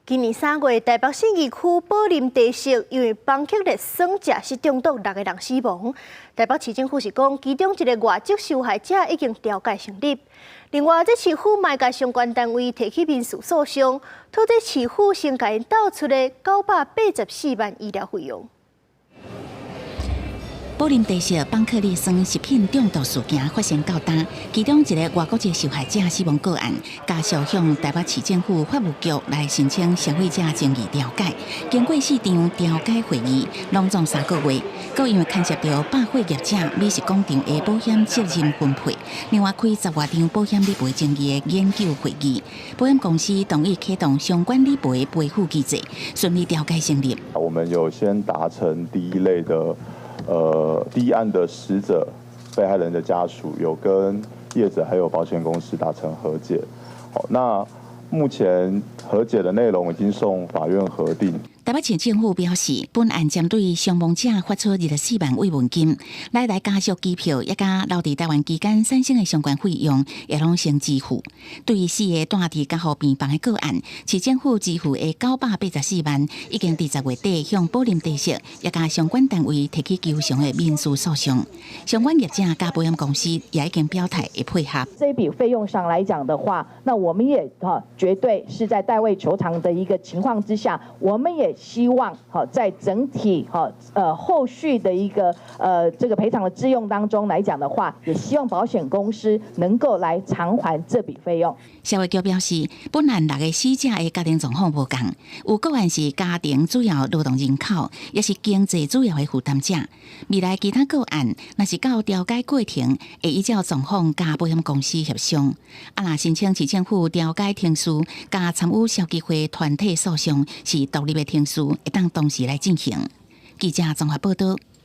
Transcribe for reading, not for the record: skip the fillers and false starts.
今年3月，台北信義區寶林茶室因為邦克力酸食食中毒六個人死亡。台北市政府是講，其中一个外籍受害者已經調解成立。另外，這市府嘛共相關單位提起民事訴訟，討這市府先共𪜶鬥出的984萬醫療費用。寶林茶室邦克力酸食品中毒事件發生到今，其中一个外國籍受害者死亡個案，家屬向台北市政府法務局來申請消費者爭議調解。經過四場調解會議，攏總3個月，閣因為牽涉著百貨業者美食廣場的保險責任分配，另外開十外場保險理賠爭議的研究會議，保險公司同意啟動相關理賠賠付機制，順利調解成立。我們有先達成第一類的。第一案的死者被害人的家屬有跟業者還有保險公司達成和解。好，那目前和解的內容已經送法院核定。台北市政府表示，本案針對傷亡者發出24萬慰問金，來來家屬機票，以及留佇台灣期間產生的相關費用，也攏先支付。對於四个蹛佇加護病房的個案，市政府支付的984萬，已經佇10月底向寶林茶室以及相關單位提起求償的民事訴訟。相關業者佮保險公司也已經表態會配合。這筆費用上來講的話，那我們也哈絕對是在代位求償的一個情況之下，我們也希望哈在整體哈後續的一個這個賠償的支用當中來講的話，也希望保險公司能夠來償還這筆費用。社會局表示，本案六个死者的家庭狀況無仝，有個案是家庭主要勞動人口，也是經濟主要的負擔者。未來其他個案，若是到調解過程，會依照狀況佮保險公司協商。啊，若申請市政府調解程序，佮參與消基會團體訴訟是獨立的程序，會當同時來進行。記者綜合報道。